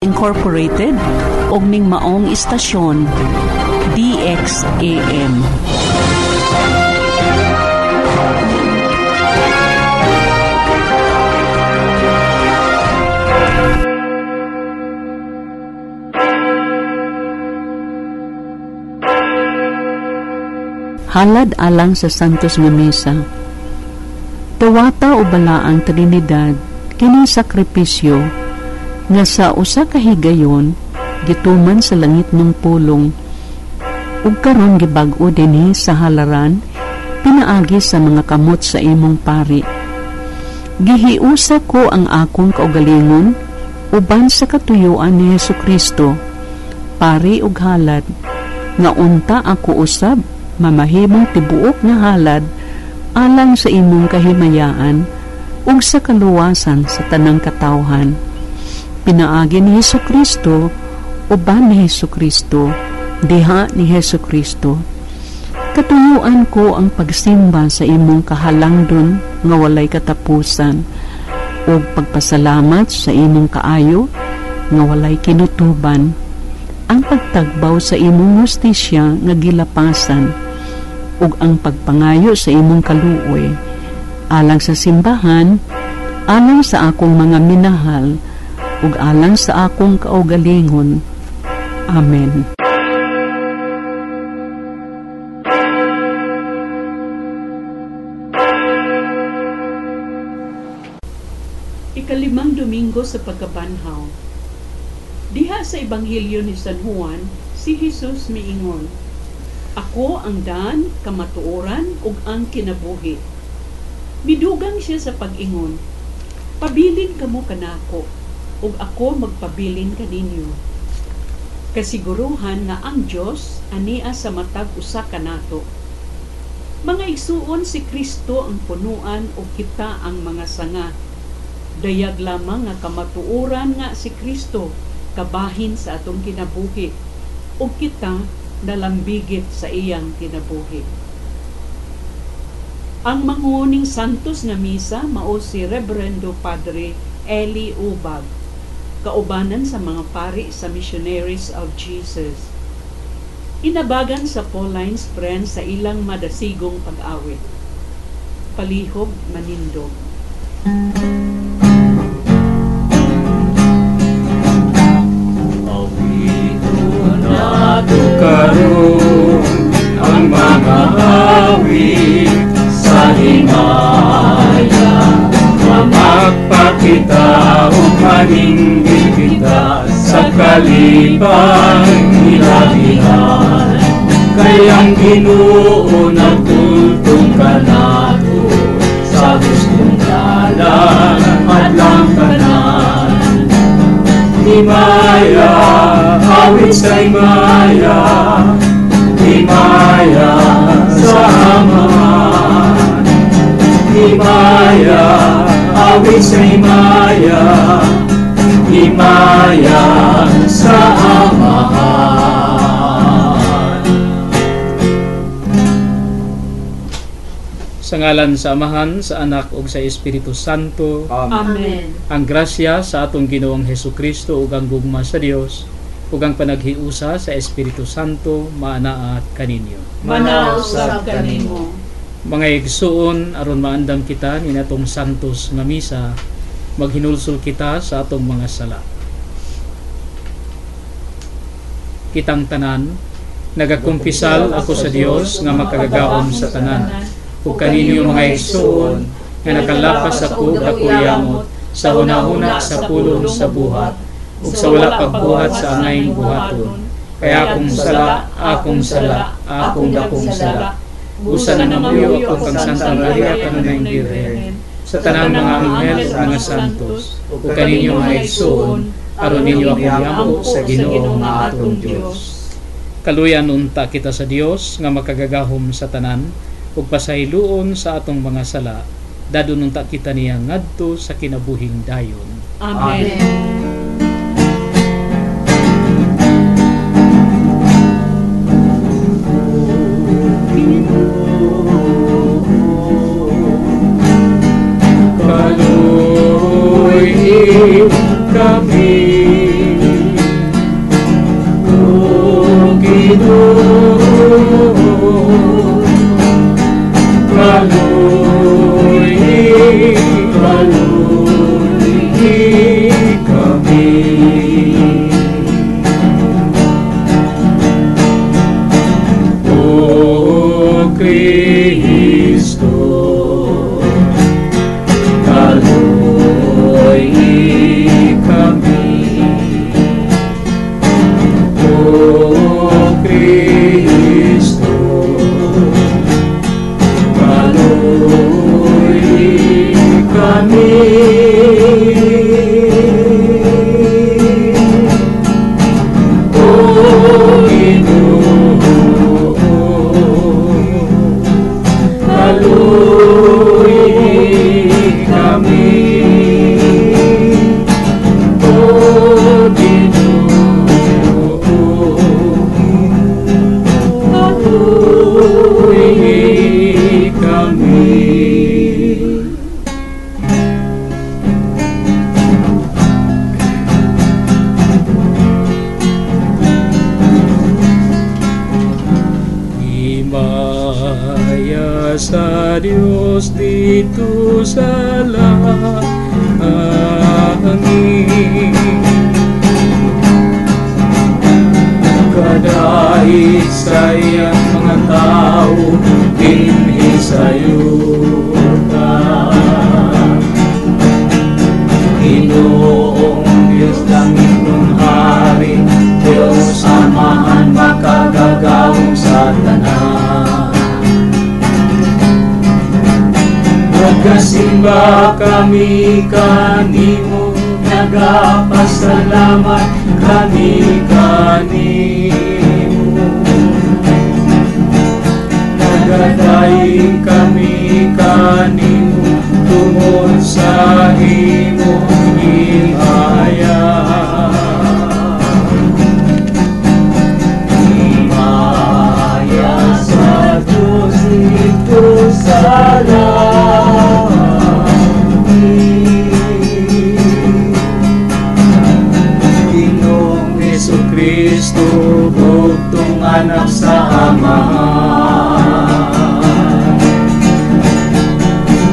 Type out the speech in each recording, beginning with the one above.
Incorporated og ning maong istasyon DXAM. Halad alang sa Santos nga Misa. Dawata o balaang Trinidad kining sakripisyo nga sa usa ka higayon gituman sa langit ng pulong ug karon gibag-o dinhi sa halaran pinaagi sa mga kamot sa imong pari. Gihiusa ko ang akong kaugalingon uban sa katuyuan ni Hesukristo, pari ug halad, nga unta ako usab mamahimong tibuok nga halad alang sa imong kahimayaan ug sa kaluwasan sa tanang katawhan. Pinaagi ni Hesukristo, uban ni Hesukristo, diha ni Hesukristo. Katuyuan ko ang pagsimba sa imong kahalangdon nga walay katapusan ug pagpasalamat sa imong kaayo nga walay kinutuban, ang pagtagbaw sa imong hustisya nga gilapasan ug ang pagpangayo sa imong kaluoy alang sa simbahan, alang sa akong mga minahal ug alang sa akong kaugalingon. Amen. Ikalimang Domingo sa Pagkabanhaw. Diha sa Ebanghelyo ni San Juan, si Jesus miingon, "Ako ang daan, kamatuoran ug ang kinabuhi." Midugang siya sa pag-ingon, "Pabilin kamo kanako, ug ako magpabilin kaninyo." Kasiguruhan nga ang Dios ania sa matag usa kanato. Mga igsuon, si Kristo ang punuan ug kita ang mga sanga. Dayag lamang nga kamatuoran nga si Kristo kabahin sa atong kinabuhi ug kita nalambigit sa iyang kinabuhi. Ang manguning Santos nga Misa mao si Reverendo Padre Eli Ubag, kaubanan sa mga pari sa Missionaries of Jesus. Inabagan sa Pauline's Friends sa ilang madasigong pag-awit. Palihog manindog. Awiton nato karon ang mga awit sa himaya, magpakita ug maninggit kita sa kalipay nilabihan. Kay ang Ginoo nagtultong kanato sa gustong dalan hadlang tanan. Himaya, awit sa himaya, himaya sa Amahan. Himaya, awit sa himaya, himaya sa Amahan. Sa ngalan sa Amahan, sa Anak ug sa Espiritu Santo. Amen. Ang grasya sa atong Ginoong Hesukristo ug ang gugma sa Dios ug ang panaghiusa sa Espiritu Santo maanaa kaninyo. Manaw usab kanimo. Mga igsuon, aron maandam kita ni atong santos nga misa, maghinulsol kita sa atong mga sala. Kitang tanan, nagakumpisal ako sa Dios nga makagagaom sa tanan, ug kaninyo mga igsuon nga nakalapas ako dakuyamot sa hunahuna, sa pulong, sa buhat, ug sa wala pagbuhat sa angayng buhaton. Kaya akong sala, akong sala, akong dakong sala. Busa na namuyo ako kang Santa Maria kanunayng Birhen, sa tanang mga anghel ug mga santos, ug kaninyo mga igsuon, aron ninyo akong iampo sa Ginoo nga atong Dios. Kaluyan unta kita sa Dios nga makagagahom sa tanan, ug pasayloon sa atong mga sala, dadon unta kita niya ngadto sa kinabuhing dayon. Amen. Kaluoy kami. O Kristo, kaluoy kami. O Kristo, kaluoy kami. O Ginoo, kaluoy kami. O Ginoo, kaluoy kami. Himaya sa Dios dito sa langit, kadait sa iyang mga tao dinhi sa yuta. Ginoong Diyos, langit ng hari, Diyos Amahan, makagagahom sa tanan. Nagasimba kami kanimo, nagapasalamat kami kanimo. Nagadaing kami kanimo tungod sa imong himaya. Himaya sa Diyos dito sa langit. Ginoong Hesukristo, bugtong anak sa Amahan.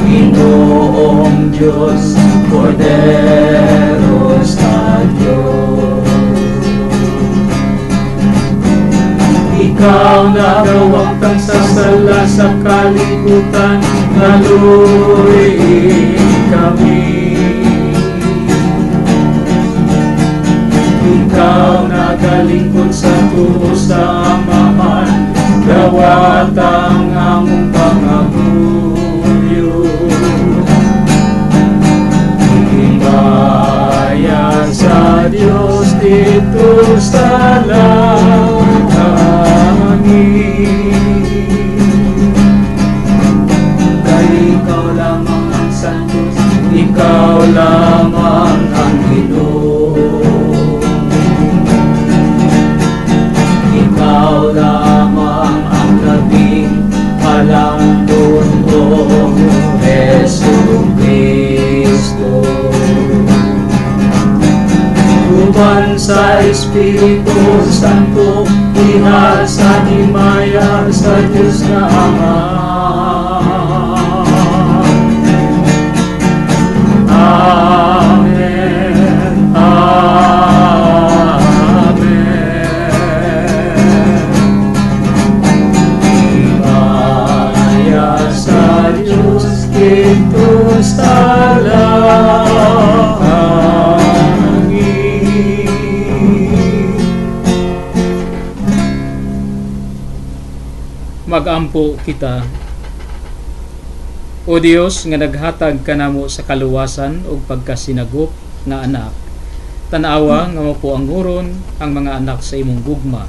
Ginoong Diyos, Kordero sa Diyos. Ikaw nagawagtang sa sala sa kalibutan, kaluoy kami. Ikaw nagalingkod sa tuo sa Amahan, dawatang among pangamuyo. Himaya sa Diyos dito sa langit. Kay ikaw lamang ang Santos, ikaw lamang ang Ginoo. Ikaw lamang ang labing malandon, O Jesu Cristo. Uban sa Espiritu Santo, diha sa himaya sa Diyos na Ama. Amen. Amen. Himaya sa Diyos dito sa langit. Magampo kita. O Dios nga naghatag kanamo sa kaluwasan ug pagkasinagop nga anak, tan-awa nga mapuanguron ang mga anak sa imong gugma,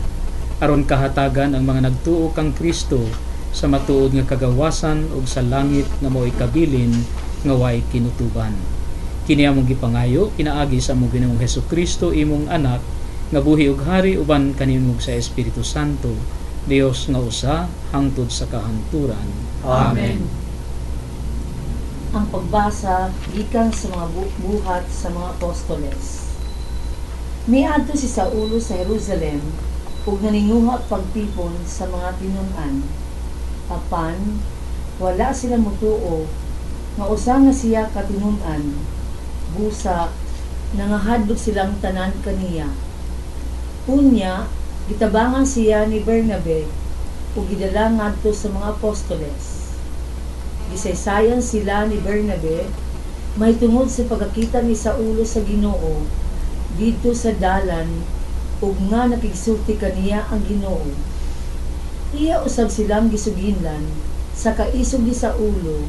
aron kahatagan ang mga nagtuo kang Kristo sa matuod nga kagawasan ug sa langit nga mao'y kabilin nga way kinutuban. Kini among gipangayo kinaagi sa among Ginoong Hesukristo, imong anak, nga buhi ug hari uban kanimo sa Espiritu Santo, Dios nga usa hangtod sa kahangturan. Amen. Ang pagbasa gikan sa mga buhat sa mga apostoles. Miadto si Saulo sa Jerusalem ug naninguha pagtipon sa mga tinun-an. Apan wala sila motuo nga usa na siya ka tinun-an. Busa nangahadlok silang tanan kaniya. Unya gitabangan siya ni Bernabe ug gidala ngadto sa mga apostoles. Gisaysayan sila ni Bernabe mahitungod sa pagkakita ni Saulo sa Ginoo didto sa dalan ug nga nakigsulti kaniya ang Ginoo. Iya usab silang gisuginlan sa kaisog ni Saulo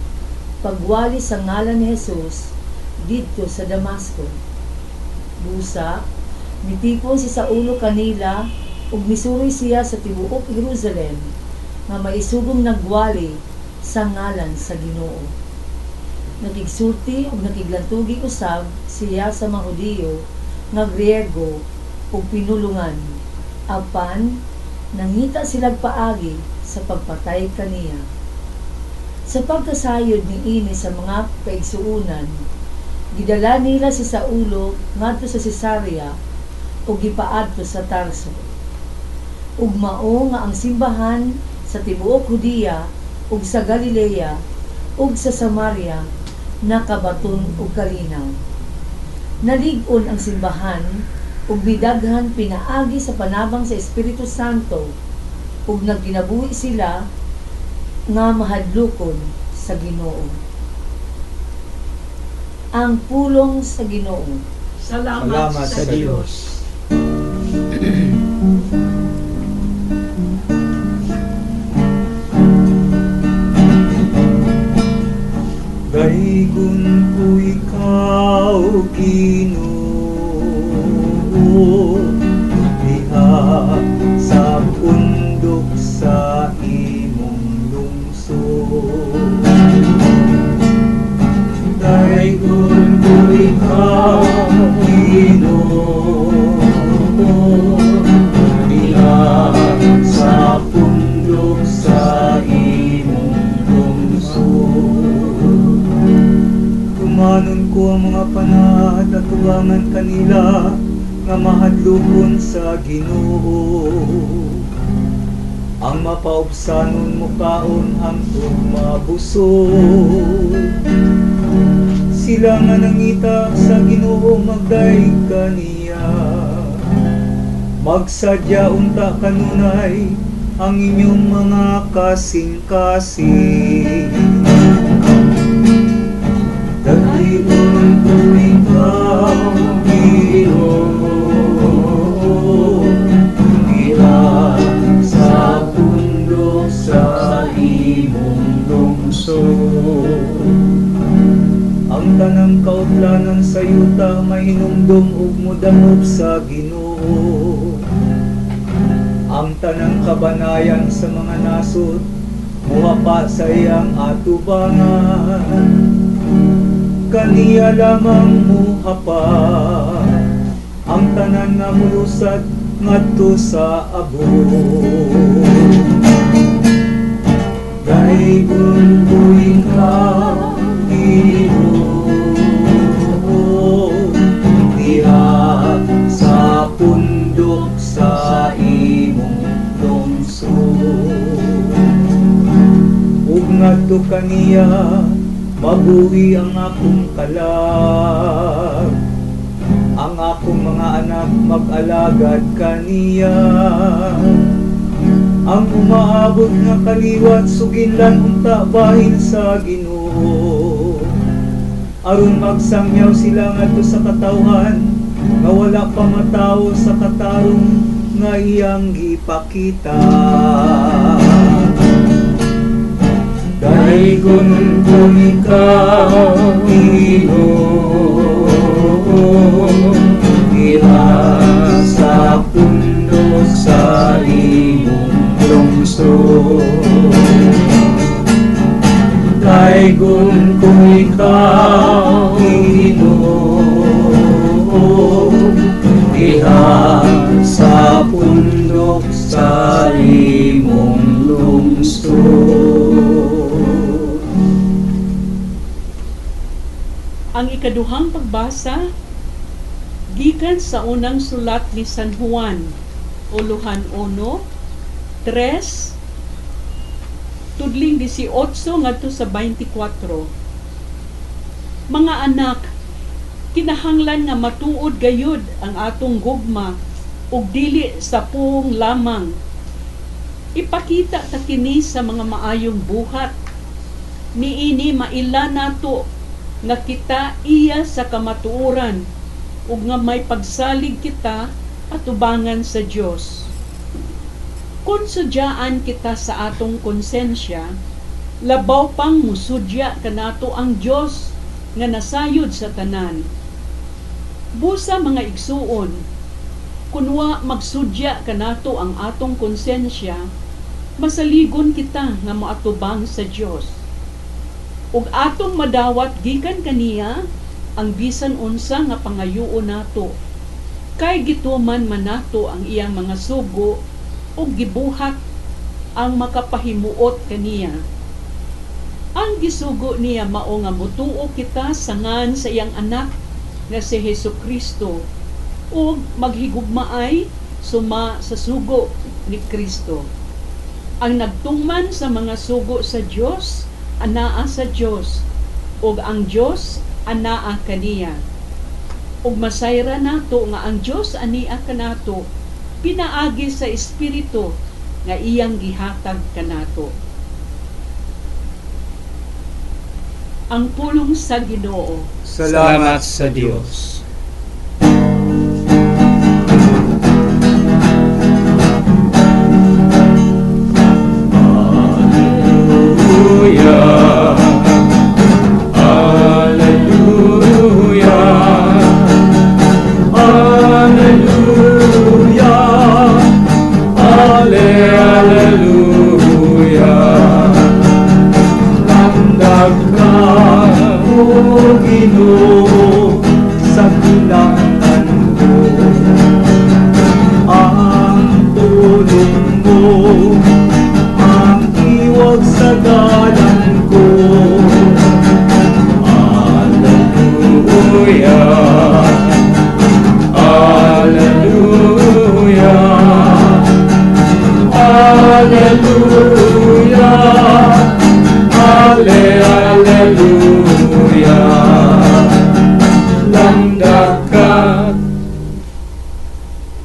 pagwali sa ngalan ni Jesus didto sa Damasco. Busa, mitipon si Saulo kanila ug misuroy siya sa tibuok Jerusalem nga maisugong nagwali sa ngalan sa Ginoo. Nakigsulti ug nakiglantugi usab siya sa mga Hudiyo nga Griego ug pinulungan, apan nangita silag paagi sa pagpatay kaniya. Sa pagkasayod niini sa mga kaigsuonan, gidala nila si Saulo ngadto sa Cesarea ug gipaadto sa Tarso. Ug mao nga ang simbahan sa tibuok Judea ug sa Galilea ug sa Samaria nakabaton og kalinaw. Nalig-on ang simbahan ug midaghan pinaagi sa panabang sa Espiritu Santo ug nagkinabuhi sila nga mahadlokon sa Ginoo. Ang pulong sa Ginoo. Salamat, Salamat sa sa Dios. Daygon ko ikaw, Ginoo, diha sa pundok sa imong lungsod. Daygon ko ikaw, Ginoo, diha sa pundok sa imong lungsod. Tumanon ko ang mga panad at tuwangan kanila nga mahadlokon sa Ginoo. Ang mapaubsanon mukaon hangtod mabusog. Sila nga nangita sa Ginoo magdayeg kaniya. Magsadya unta kanunay ang inyong mga kasing-kasing. Daygon ko ikaw, Ginoo, diha sa pundok sa imong lungsod. Ang tanang kautlanan sa yuta mahinumdom ug modangop sa Ginoo. Ang tanang kabanayan sa mga nasod muhapa sa iyang atubangan. Kaniya lamang muhapa ang tanan nga mulusad ngadto sa abot. Daygon ko ikaw, Ginoo, diha sa pundok sa imong lungsod. Ug ngadto kaniya mabuhi ang akong kalag. Ang akong mga anak mag-alagad kaniya. Ang umaabot nga kaliwat suginlan unta bahin sa Ginoo. Aron magsangyaw sila ngadto sa katawhan nga wala pa matawo sa katarong nga iyang gipakita. Daygon ko ikaw, Ginoo, diha sa pundok sa imong lungsod. Daygon ko ikaw, Ginoo, diha sa pundok sa imong lungsod. Ang ikaduhang pagbasa gikan sa unang sulat ni San Juan, uluhan 1, 3, tudling 18 ngadto sa 24. Mga anak, Kinahanglan nga matuod gayud ang atong gugma ug dili sa puong lamang. Ipakita ta kini sa mga maayong buhat. Niini maila nato nga kita iya sa kamatuoran ug nga may pagsalig kita atubangan sa Dios. Kung sudyaan kita sa atong konsensya, labaw pang musudya kanato ang Dios nga nasayod sa tanan. Busa mga igsuon, kunwa magsudya kanato ang atong konsensya, masaligon kita nga moatubang sa Dios. Ug atong madawat gikan kaniya ang bisan unsa nga pangayuon nato, kay gituman man nato ang iyang mga sugo ug gibuhat ang makapahimuot kaniya. Ang gisugo niya mao nga motuo kita sa ngan sa iyang anak nga si Hesukristo ug maghigugmaay suma sa sugo ni Kristo. Ang nagtungman sa mga sugo sa Dios anaa sa Dios, ug ang Dios anaa kaniya. Ug masayra nato nga ang Dios ania kanato pinaagi sa Espiritu nga iyang gihatag kanato. Ang pulong sa Ginoo. Salamat sa Dios. Alleluia, Alleluia, Alleluia, Ale, Alleluia. Landag ka, O Ginoo, sa kilangan ko. Ang tulong mo, ang iwag sa dalan ko. Alleluia, Alleluia, Alleluia, Ale, Alleluia. Landak ka.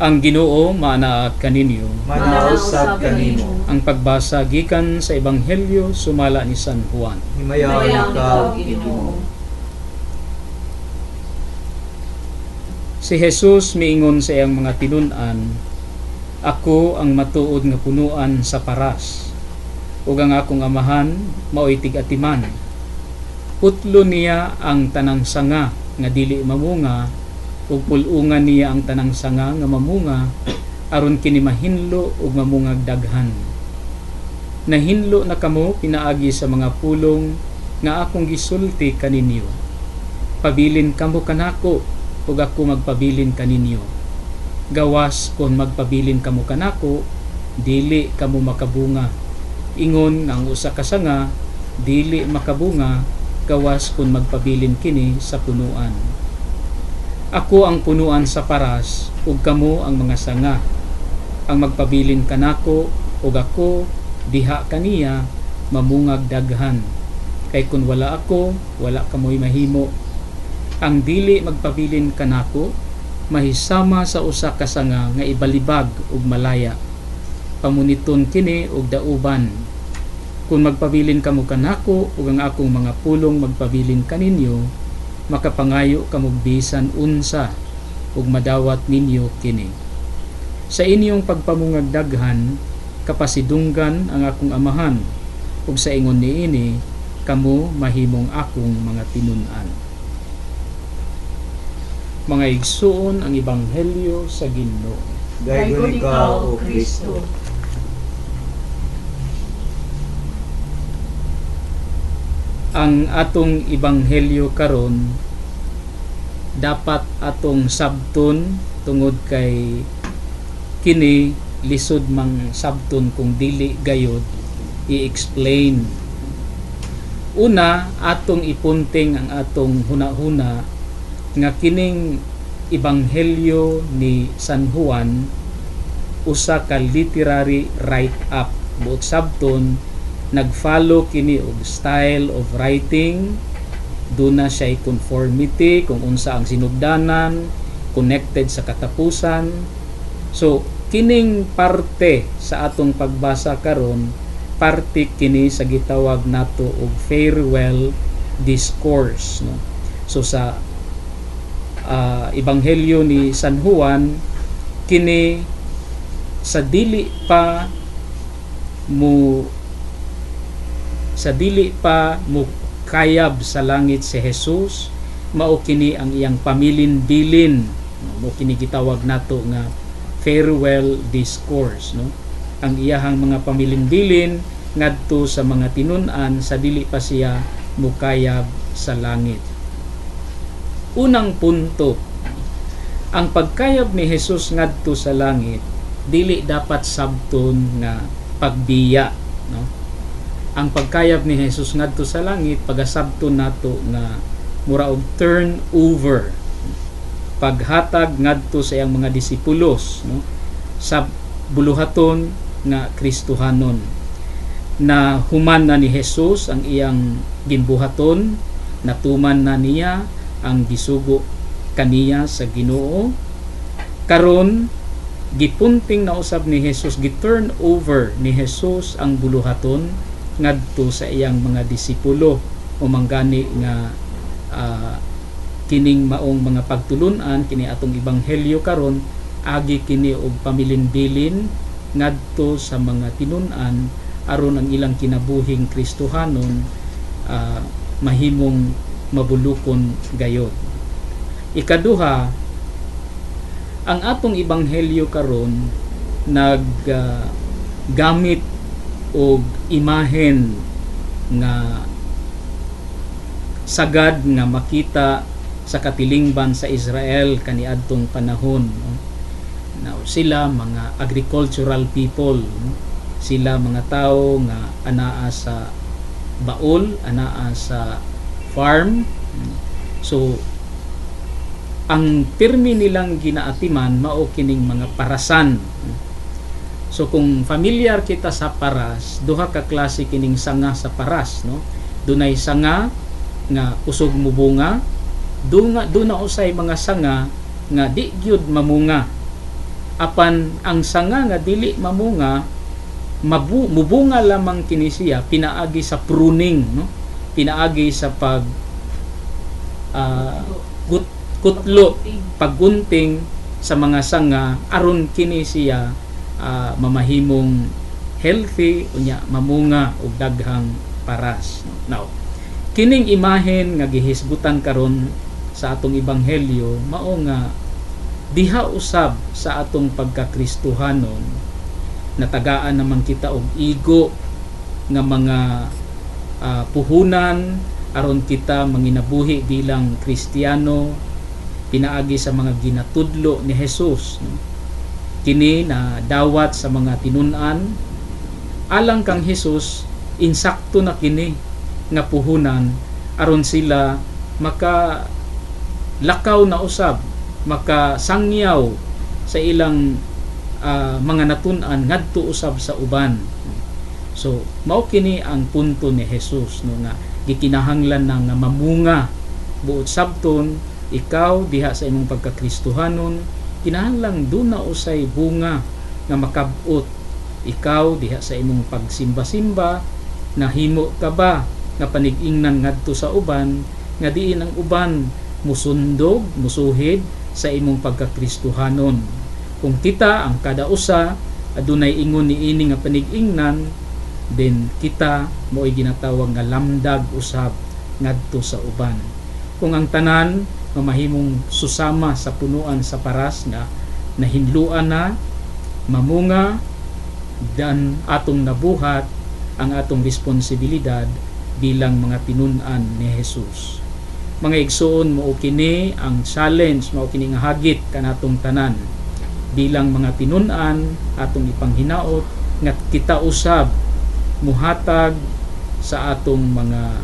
Ang Ginoo maanaa kaninyo. Manausap kanimo. Ang pagbasa gikan sa Ebanghelyo sumala ni San Juan. Himayaon ikaw, Ginoo. Si Jesus miingon sa iyang mga tinun-an, "Ako ang matuod nga punuan sa paras, ug ang akong amahan maoy tig-atiman. Putlo niya ang tanang sanga nga dili mamunga, ug pul-ungan niya ang tanang sanga nga mamunga, aron kini mahinlo ug mamungag daghan. Nahinlo na kamo pinaagi sa mga pulong nga akong gisulti kaninyo. Pabilin kamo kanako ug ako magpabilin kaninyo. Gawas kon magpabilin kamo kanako, dili kamo makabunga. Ingon nga ang usa ka sanga dili makabunga gawas kon magpabilin kini sa punuan. Ako ang punuan sa paras ug kamo ang mga sanga. Ang magpabilin kanako ug ako diha kaniya mamungag daghan. Kay kun wala ako, wala kamoy mahimo. Ang dili magpabilin kanako mahisama sa usa ka sanga nga ibalibag ug malaya. Pamuniton kini og dauban. Kung magpabilin kamo kanako ug ang akong mga pulong magpabilin kaninyo, makapangayo kamog bisan unsa ug madawat ninyo kini. Sa inyong pagpamungag daghan, kapasidunggan ang akong amahan, ug sa ingon niini kamo mahimong akong mga tinun-an." Mga igsuon, ang Ebanghelyo sa Ginoo. Daygon ikaw, O Kristo. Ang atong Ebanghelyo karon dapat atong sabton tungod kay kini lisod mang sabton kung dili gayod i-explain. Una, atong ipunting ang atong hunahuna nga kining Ebanghelyo ni San Juan usa ka literary write-up. Buot sabton, nag-follow kini og style of writing Duna siya conformity kung unsa ang sinugdanan, connected sa katapusan. So kining parte sa atong pagbasa karon, parte kini sa gitawag nato og farewell discourse, no? So sa Ebanghelyo ni San Juan, kini sa dili pa mo kayab sa langit si Jesus, mao kini ang iyang pamilin-bilin, no? Mao kini gitawag nato nga farewell discourse, no? Ang iyahang mga pamilin-bilin ngadto sa mga tinun-an sa dili pa siya mukayab sa langit. Unang punto, ang pagkayab ni Jesus ngadto sa langit dili dapat sabton nga pagbiya, no? Ang pagkayab ni Jesus ngadto sa langit pagasabton nato nga mura og turn over, paghatag ngadto sa iyang mga disipulos, no, sa buluhaton nga Kristohanon. Na human na ni Jesus ang iyang ginbuhaton, natuman na niya ang gisugo kaniya sa Ginoo. Karon gipunting na usab ni Jesus, gi-turn over ni Jesus ang buluhaton ngadto sa iyang mga disipulo. O manggani nga kining maong mga pagtulun-an kini atong ebanghelyo karon, agi kini og pamilinbilin ngadto sa mga tinun-an aron ang ilang kinabuhing Kristohanon mahimong mabulukon gayod. Ikaduha, ang atong ebanghelyo karon naggamit og imahen nga sagad nga makita sa katilingban sa Israel kaniadtong panahon, no? Now, sila mga agricultural people, no? Sila mga tao nga anaa sa baol, anaa sa farm. So ang pirmi nilang ginaatiman mao kining mga parasan. So kung familiar kita sa paras, duha ka klase kining sanga sa paras, no? Dunay sanga nga kusog mubunga, duna usay mga sanga nga di gyud mamunga. Apan ang sanga nga dili mamunga, mubunga lamang kini siya pinaagi sa pruning, no? Pinaagi sa pag kutlo, paggunting sa mga sanga aron kini siya mamahimong healthy unya mamunga og daghang paras. Now, kining imahen nga gihisgutan karon sa atong ebanghelyo mao nga diha usab sa atong pagkakristohanon natagaan naman kita og igo nga mga puhunan aron kita manginabuhi bilang Kristiyano pinaagi sa mga ginatudlo ni Jesus, no? Kini na dawat sa mga tinun-an alang kang Jesus, insakto na kini nga puhunan aron sila maka lakaw na usab, makasangyaw sa ilang mga natun-an ngadto usab sa uban. So mao kini ang punto ni Jesus, no, nga gikinahanglan na nga mamunga buot sabton ikaw diha sa imong pagkakristohanon, kinahanglan duna usay bunga nga makab-ot ikaw diha sa imong pagsimba-simba. Nahimo ka ba nga panig-ingnan ngadto sa uban nga diin ang uban musundog, musuhid sa imong pagkakristohanon? Kung kita ang kada usa adunay ingon niini nga panig-ingnan, then kita mo'y ginatawag nga lamdag usab ngadto sa uban. Kung ang tanan mamahimong susama sa punuan sa paras nga nahinluan na mamunga, dan atong nabuhat ang atong responsibilidad bilang mga tinun-an ni Jesus. Mga igsoon, mao kini ang challenge, mao kini nga hagit kanatong tanan bilang mga tinun-an, atong ipanghinaot nga kita usab muhatag sa atong mga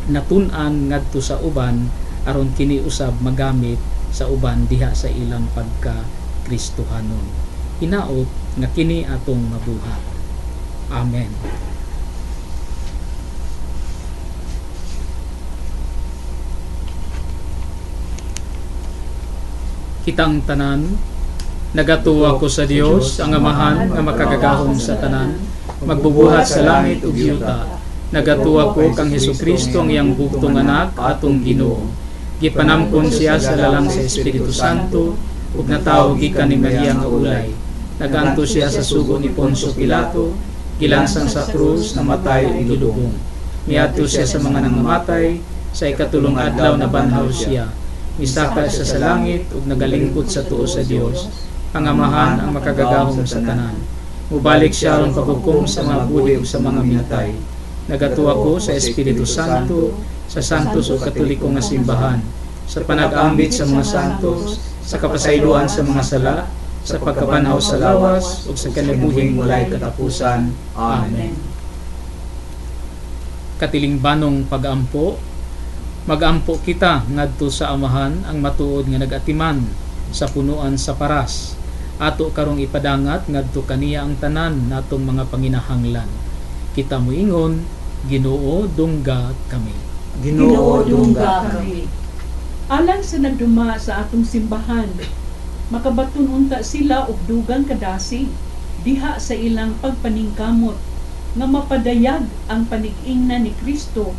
natun-an ngadto sa uban aron kini usab magamit sa uban diha sa ilang pagka-Kristohanon. Hinaot nga kini atong mabuhat. Amen. Kitang tanan, nagatuo ko sa Dios, ang Amahan nga makagagahom sa tanan, magbubuhat sa langit ug yuta. Nagatuo ko kang Hesukristo ang iyang bugtong anak, atong Ginoo. Gipanamkon siya sa lalang sa Espiritu Santo ug natawo gikan ni Maria nga ulay. Naganto siya sa sugo ni Poncio Pilato, gilansang sa krus, namatay ug gilubong. Miadto siya sa mga nangamatay, sa ikatulong adlaw nabanhaw siya. Misaka siya sa langit ug nagalingkod sa tuo sa Dios, ang Amahan ang makagagahom sa tanan. Mubalik siya aron paghukom sa mga buhi ug sa mga minatay. Nagatuo ko sa Espiritu Santo, sa Santos ug Katoliko nga simbahan, sa panag-ambit sa mga santos, sa kapasayloan sa mga sala, sa pagkabanhaw sa lawas ug sa kinabuhing walay katapusan. Amen. Katilingbanong pag-ampo. Magampo kita ngadto sa Amahan ang matuod nga nag-atiman sa punuan sa paras. Ato karong ipadangat ngadto kaniya ang tanan natong mga panginahanglan. Kita moingon, Ginoo, dungga kami. Ginoo, dungga kami. Alang sa nagduma sa atong simbahan, makabaton unta sila og dugang kadasig diha sa ilang pagpaningkamot nga mapadayag ang panig-ingna ni Kristo,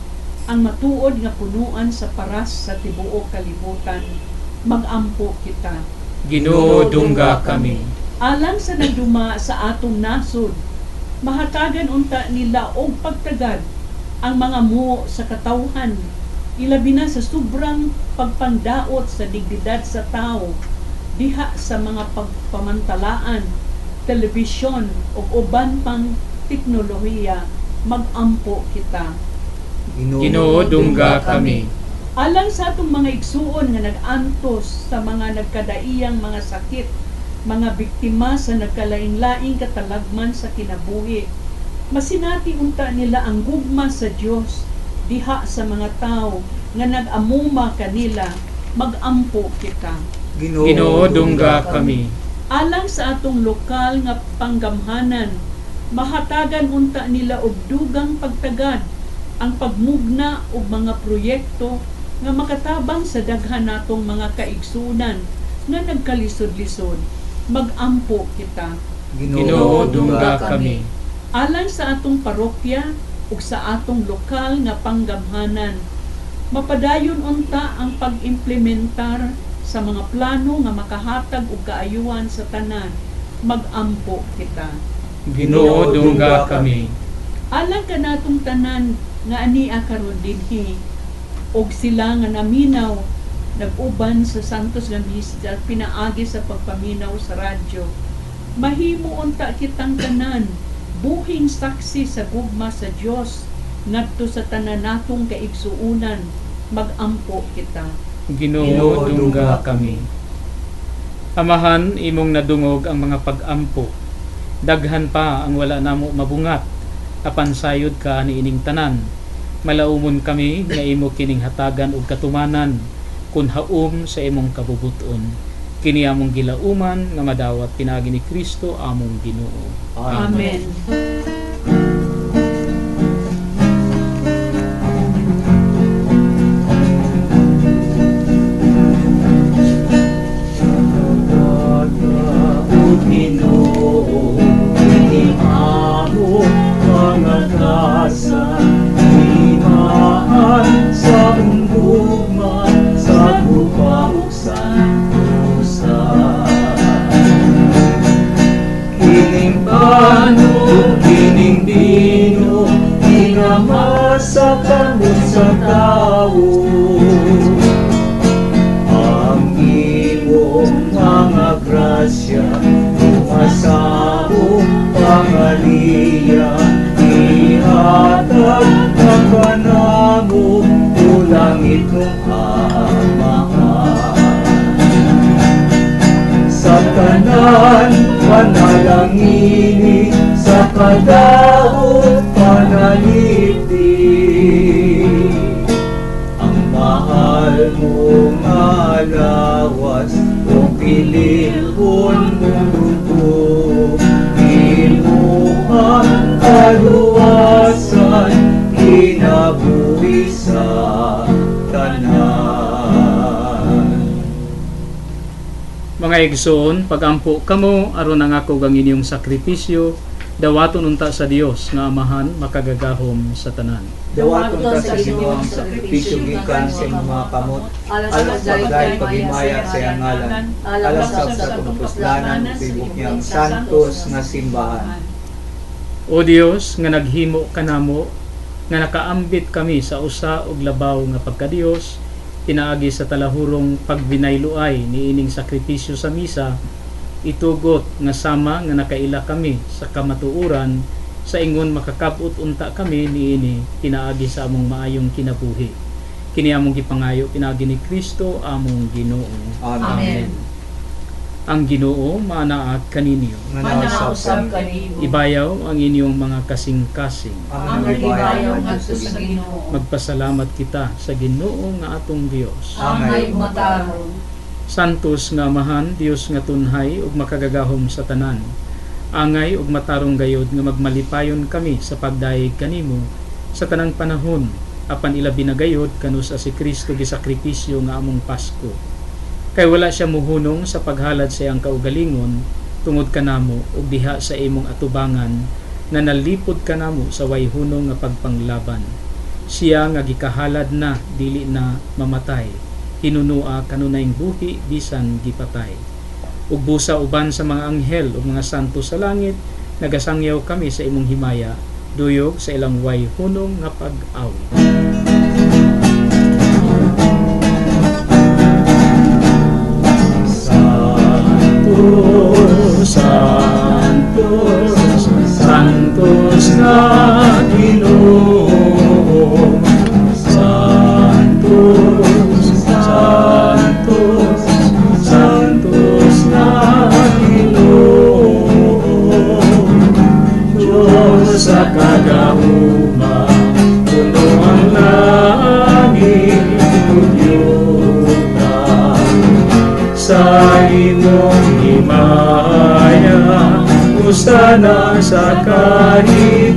ang matuod nga punuan sa paras sa tibuok kalibutan. Magampo kita. Ginoo, dungga kami. Alang sa nagduma sa atong nasod, mahatagan unta nila og pagtagad ang mga muo sa katawhan, ilabi na sa sobrang pagpangdaot sa dignidad sa tao diha sa mga pagpamantalaan, telebisyon ug uban pang teknolohiya. Magampo kita. Ginoo, dungga kami. Alang sa atong mga igsuon nga nag-antos sa mga nagkadaiyang mga sakit, mga biktima sa nagkalain-laing katalagman sa kinabuhi, masinati unta nila ang gugma sa Dios diha sa mga tao nga nag-amuma kanila. Magampo kita. Ginoo, dungga kami. Alang sa atong lokal nga panggamhanan, mahatagan unta nila og dugang pagtagad ang pagmugna og mga proyekto nga makatabang sa daghan natong mga kaigsunan nga nagkalisod-lisod. Magampo kita. Ginoo, dungga kami. Alang sa atong parokya ug sa atong lokal nga panggamhanan, mapadayon unta ang pag-implementar sa mga plano nga makahatag og kaayuhan sa tanan. Magampo kita. Ginoo, dungga kami. Alang kanatong tanan nga ania karon dinhi og sila nga naminaw nag-uban sa Santos nga Misa pinaagi sa pagpaminaw sa radyo, mahimo unta kitang tanan buhing saksi sa gugma sa Dios ngadto sa tanan natong kaigsuonan. Magampo kita. Ginoo, dungga kami. Amahan, imong nadungog ang mga pag-ampo. Daghan pa ang wala namo mabungat, apan sayod ka niining tanan. Malaumon kami nga imo kining hatagan og katumanan kun haom sa imong kabubuton. Kini among gilauman nga madawat pinaagi ni Kristo among Ginoo. Amen. Panalangini sa kadaot panalipti, ang mahal mong alawas o pililhon mong dugo, imo ang kaluwasan, kinabuhi sa tanan. Mga igsoon, pagampo kamo aron ang ako ang inyong sakripisyo, dawaton unta sa Dios nga Amahan makagagahom sa tanan. Dawaton ta sa Ginoo ang sakripisyo gikan sa imong mga kamot, alang sa pagdayeg paghimaya sa iyang ngalan, alang sab sa atong kapuslanan ug tibuok niyang santos nga simbahan. O Dios nga naghimo kanamo nga nakaambit kami sa usa og labaw nga pagkadios, pinaagi sa talahurong pagbinayloay niining sakripisyo sa misa, itugot nga sama nga nakaila kami sa kamatuoran sa ingon makakab-ot unta kami niini pinaagi sa among maayong kinabuhi. Kini among gipangayo pinaagi ni Kristo among Ginoo. Amen. Ang Ginoo maanaa kaninyo. Manaa usab kanimo. Ibayaw ang inyong mga kasing-kasing. Ang ibayaw ngadto sa Ginoo. Magpasalamat kita sa Ginoo nga atong Dios. Angay matarong. Santos nga Amahan, Dios nga tunhay ug makagagahom sa tanan. Angay ug matarong gayod nga magmalipayon kami sa pagdayeg kanimo sa tanang panahon, apan ilabi na gayod kanus si Kristo gisakripisyo nga among Pasko. Kay wala siya muhunong sa paghalad sa iyang kaugalingon tungod kanamo ug diha sa imong atubangan na nalipod kanamo sa way hunong nga pagpanglaban. Siya nga gikahalad na dili na mamatay, hinunua kanunayng buhi bisan gipatay. Ug busa uban sa mga anghel ug mga santo sa langit, nagasangyaw kami sa imong himaya, duyog sa ilang way hunong nga pag-awit. Santos, Santos na Ginoo, Santos, Santos, Santos na Ginoo, Diyos sa kagahuma, puno ang langit ug yuta. Sa imong himaya, usana sa kahitasan.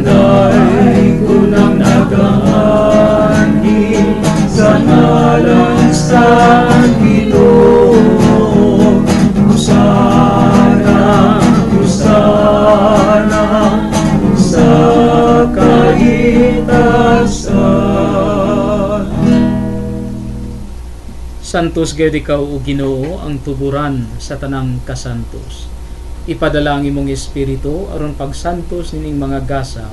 Dahil kunang nagaanhi sa ngalan sa Ginoo, usana, usana sa kahitasan. Santos gayud ikaw o Ginoo ang tuburan sa tanang kasantos. Ipadala ang imong espiritu aron pagsantos nining mga gasa,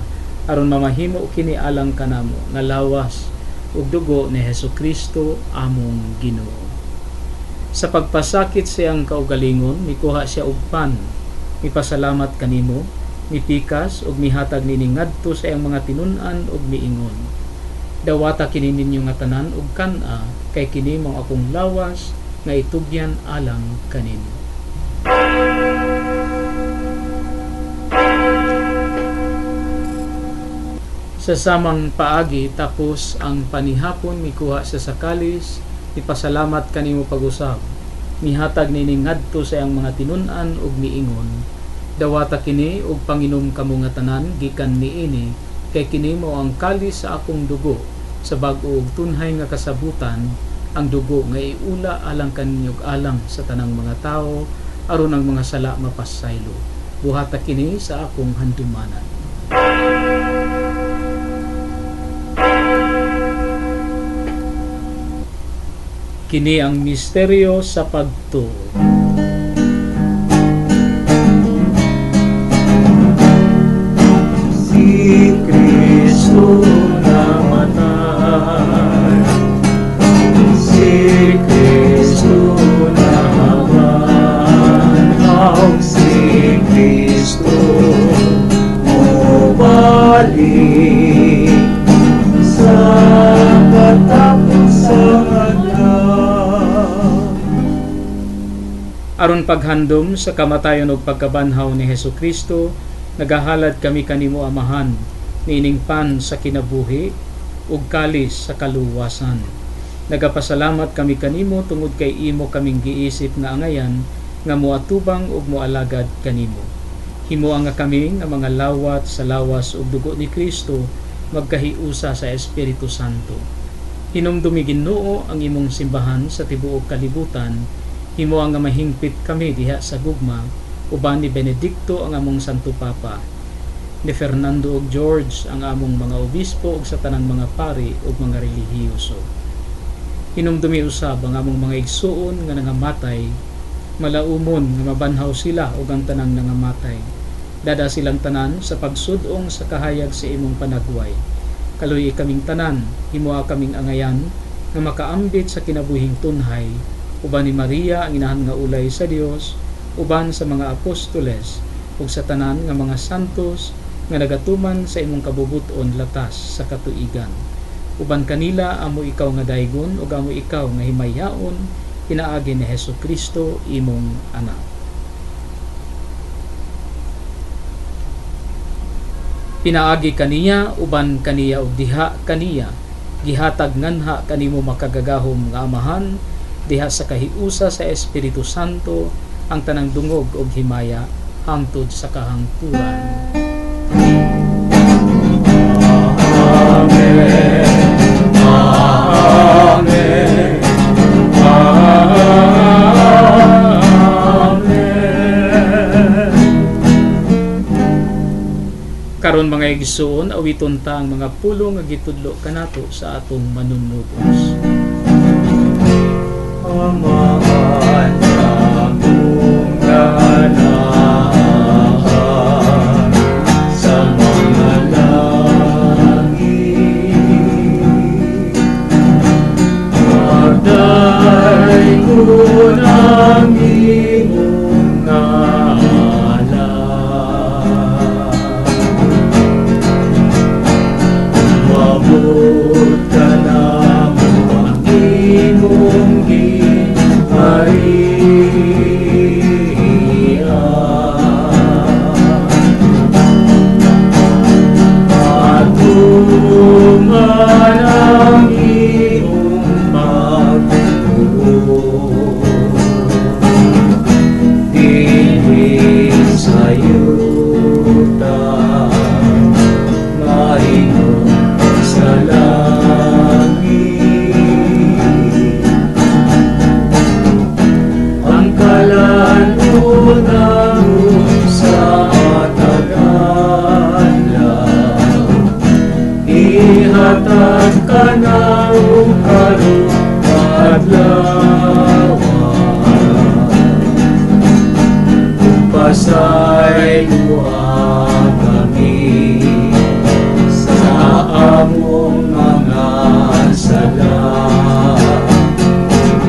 aron mamahimo kini alang kanamo nga lawas ug dugo ni Hesukristo among Ginoo. Sa pagpasakit siyang kaugalingon, mikuha siya og pan, mipasalamat kanimo, mipikas ug mihatag nining ngadto sa iyang mga tinun-an ug miingon: Dawata kini ninyo nga tanan ug kan-a, kay kini mao akong lawas nga itugyan alang kaninyo. Sa samang paagi tapos ang panihapon, mikuha siya sa kalis, mipasalamat kanimo pag-usab, mihatag nining ngadto sa iyang mga tinun-an ug miingon: Dawata kini ug panginom kamo nga tanan gikan niini, kay kini mao ang kalis sa akong dugo sa bag-o ug tunhay nga kasabutan, ang dugo nga iula alang kaninyo ug alang sa tanang mga tawo aron ang mga sala mapasaylo. Buhata kini sa akong handumanan. Kini ang misteryo sa pagtuo. Si Kristo namatay, si Kristo nabanhaw, si Kristo mubalik sa katapusang adlaw. Aron paghandom sa kamatayon ug pagkabanhaw ni Hesukristo, nagahalad kami kanimo Amahan niining pan sa kinabuhi ug kalis sa kaluwasan. Nagapasalamat kami kanimo tungod kay imo kaming giisip nga angayan nga moatubang ug moalagad kanimo. Himoa nga kami nga mga lawat sa lawas ug dugo ni Kristo magkahiusa sa Espiritu Santo. Hinumdumi Ginoo ang imong simbahan sa tibuok kalibutan, himoa nga mahingpit kami diha sa gugma, uban ni Benedicto ang among Santo Papa, ni Fernando ug George ang among mga obispo ug sa tanang mga pari ug mga relihiyoso. Hinumdumi usab ang among mga igsuon nga nangamatay, malaumon nga mabanhaw sila ug ang tanang nangamatay. Dada silang tanan sa pagsud-ong sa kahayag sa imong panagway. Kaluoyi kaming tanan, himoa kaming angayan nga makaambit sa kinabuhing tunhay, uban ni Maria ang inahan nga ulay sa Dios, uban sa mga apostoles ug sa tanan nga mga santos nga nagatuman sa imong kabubuton latas sa katuigan. Uban kanila amo ikaw nga daygon ug amo ikaw nga himayaon pinaagi ni Hesus Kristo imong anak. Pinaagi kaniya, uban kaniya ug diha kaniya, gihatag nganha kanimo makagagahom nga Amahan, diha sa kahiusa sa Espiritu Santo, ang tanang dungog ug himaya hangtod sa kahangturan. Amen. Amen. Amen. Karon mga igsoon, awiton ta ang mga pulong nga gitudlo kanato sa atong manunubos. Amahan akong ganahan sa mga langit, Pagday ko ng imong ngalan, Umabot ka na mo ang imong ginharian. Patungan ang imong pagtuo dinhi sa yuta, mahimo sa langit. Ang kalan-unan sa matag-adlaw, ihatag kanamo karong adlaw. Pasayloa kami sa among mga sala,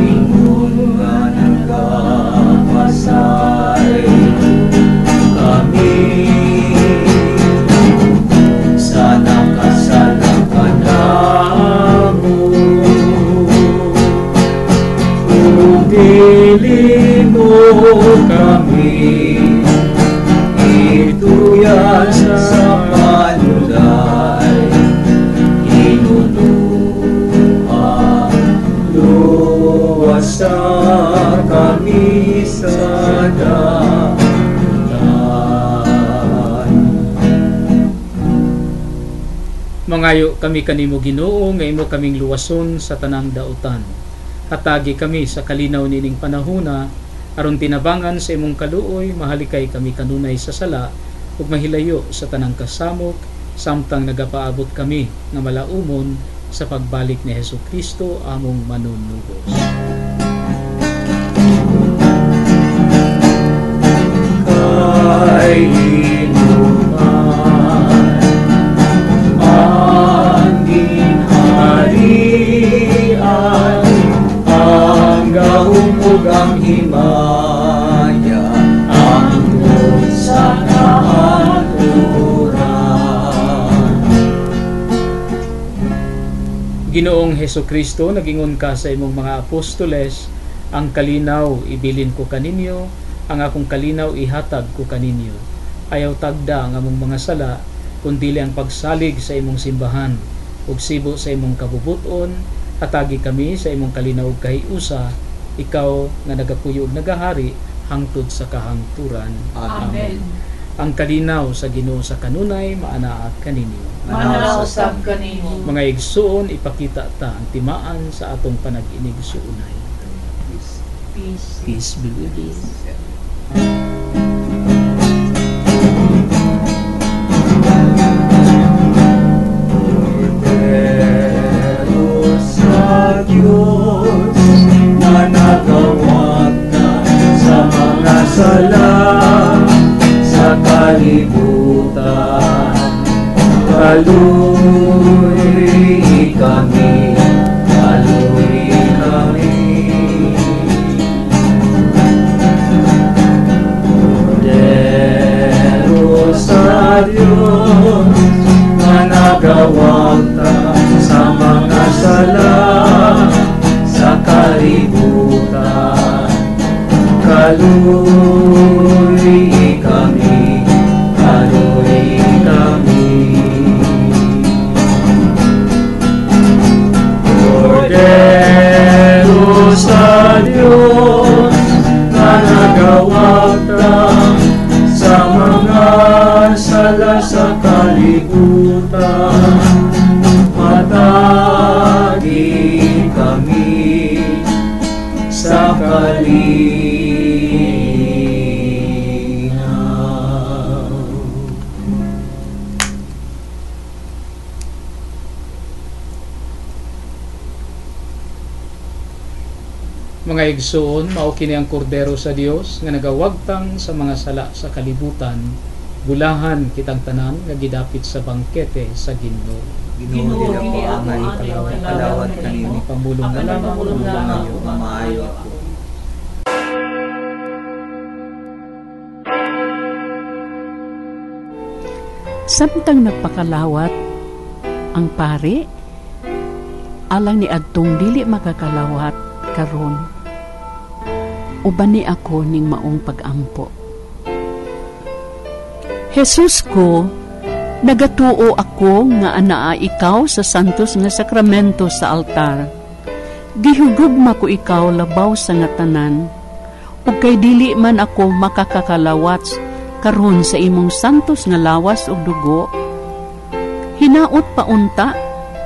ingon nga nagapasaylo kami sa nakasala kanamo. Ug dili mo kami ituya sa panulay, hinunuan luwasa kami sa dalan. Mangayo kami kanimo Ginoo nga imo kaming luwason sa tanang dautan. Hatagi kami sa kalinaw nining panahona aron tinabangan sa imong kaluoy mahalikay kami kanunay sa sala ug mahilayo sa tanang kasamok samtang nagapaabot kami nga malaumon sa pagbalik ni Hesus Kristo among manunubos. Kay inuman ang ginharian, ang gahom ug ang himaya, hangtod sa kahangturan. Ginoong Hesus Kristo, nagingon ka sa imong mga apostoles, ang kalinaw ibilin ko kaninyo, ang akong kalinaw ihatag ko kaninyo. Ayaw tagda ang among mga sala, kundili ang pagsalig sa imong simbahan, ug sibo sa imong kabubuton, hatagi kami sa imong kalinaw ug kahiusa, ikaw nga nagapuyo ug nagahari hangtod sa kahangturan. Amen. Ang kalinaw sa Ginoo sa kanunay maanaa kaninyo. Maanaa usab kanimo. Mga igsuon, ipakita ta ang timaan sa atong panag-inigsuonay. Peace. Peace be with you. Pero sa Diyos na nagawagtan sa mga sala sa kalibutan, kaluoy kami, kaluoy kami. Kordero sa Diyos na nagawagtan sa mga sala sa kalibutan, kaluoy kami, kaluoy kami. Kordero sa Diyos na nagawagtan sa mga sala sa kalibutan, matagi kami sa kalinaw. Mga igsoon, mao kini ang kordero sa Dios nga nagawagtang sa mga sala sa kalibutan. Bulahan kitang tanan nga gidapit sa bangkete sa Ginoo. Ginoo, dili dili ako ako anay anay kalawat kalawat kanimo. kanimo. Pamulong na Apan lamang pamulong lamang maayo. ug Maayo ako. Samtang nagpakalawat ang pare, alang ni adtong dili makakalawat karon, uban ni ako ning maong pag-ampo. Jesus ko, nagatuo ako nga anaa ikaw sa santos nga sakramento sa altar. Gihugugma ko ikaw labaw sa nga tanan, ug kay dili man ako makakakalawat karon sa imong santos nga lawas ug dugo, hinaot paunta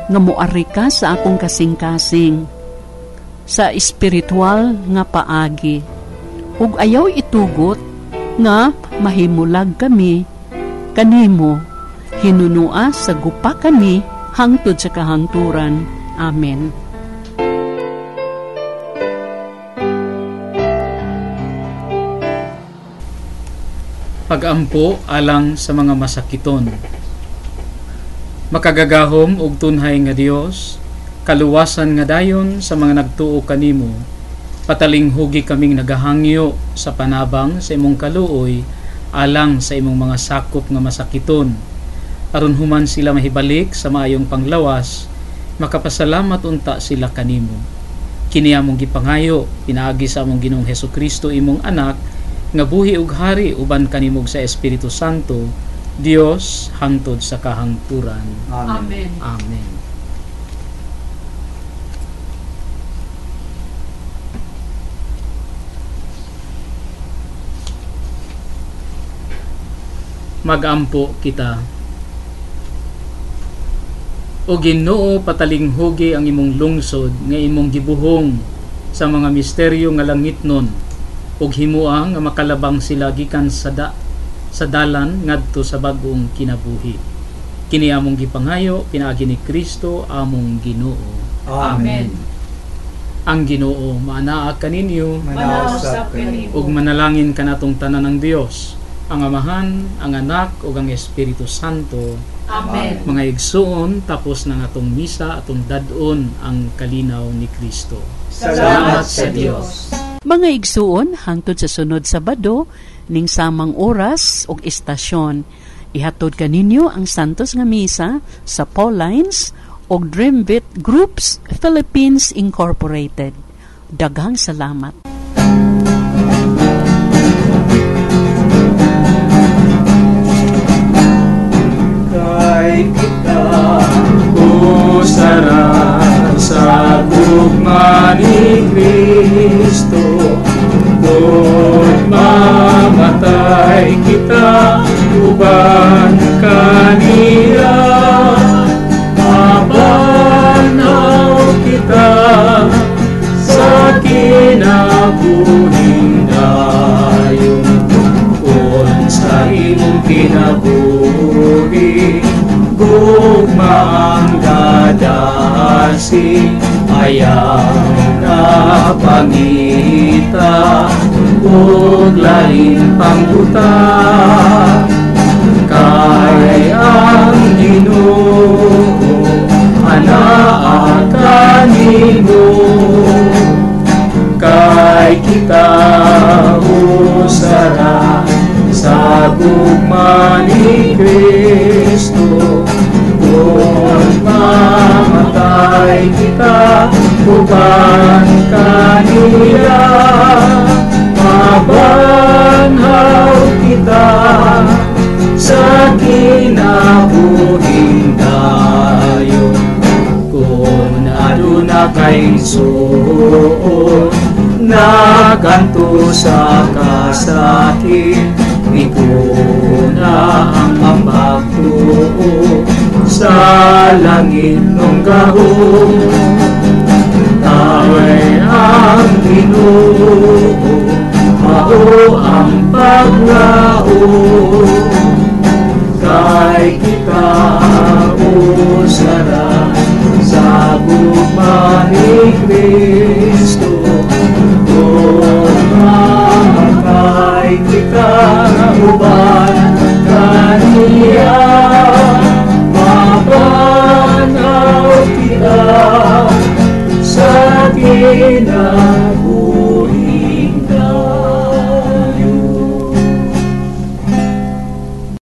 nga moari ka sa akong kasing-kasing sa espiritual nga paagi, ug ayaw itugot nga mahimulag kami kanimo, hinunua sa gupa kami hangtod sa kahangturan. Amen. Pagampo alang sa mga masakiton. Makagagahom og tunhay nga Dios, kaluwasan nga dayon sa mga nagtuo kanimo, patalinghugi kaming nagahangyo sa panabang sa imong kaluoy alang sa imong mga sakop nga masakiton. Aron human sila mahibalik sa maayong panglawas, makapasalamat unta sila kanimo. Kini among gipangayo pinaagi sa among Ginoong Hesukristo imong anak, nga buhi ug hari uban kanimo sa Espiritu Santo, Dios hangtod sa kahangturan. Amen. Amen. Amen. Magampo kita. O Ginoo, patalinghugi ang imong lungsod nga imong gibuhong sa mga misteryo nga langitnon, ug himua nga makalabang sila gikan sa sa dalan ngadto sa bag-ong kinabuhi. Kini among gipangayo pinaagi ni Kristo among Ginoo. Amen. Ang Ginoo maanaa kaninyo, Manaw usab kanimo. ug manalangin kanatong tanan ng Dios, ang Amahan, ang Anak ug ang Espiritu Santo. Amen. Mga igsuon, tapos ng atong misa, atong dad-on ang kalinaw ni Kristo. Salamat sa Dios. Mga igsuon, hangtod sa sunod Sabado ning samang oras ug istasyon, ihatod kaninyo ang Santos nga Misa sa Paulines ug Dreambeat Groups Philippines Incorporated. Daghang salamat. Kay kita Usara sa gugma ni Kristo, kung mamatay kita, Uban kaniya, mabanhaw kita sa kinabuhing dayon. Kung sa imong kinabuhi gugma ang gadasi, ayaw na pangita ug lain pang butang. Kay ang Ginoo anaa kanimo, kay kita usara sa gugma ni Kristo. Kung mamatay kita uban kaniya, mabanhaw kita sa kinabuhing dayon. Kung aduna kay igsoon naganto sa kasakit, ikuna ang pagtuo sa langit ng gahom. Kay ang Ginoo mao ang paglaom, kay kita usara sa gugma ni Kristo. Kung mamatay kita uban kaniya,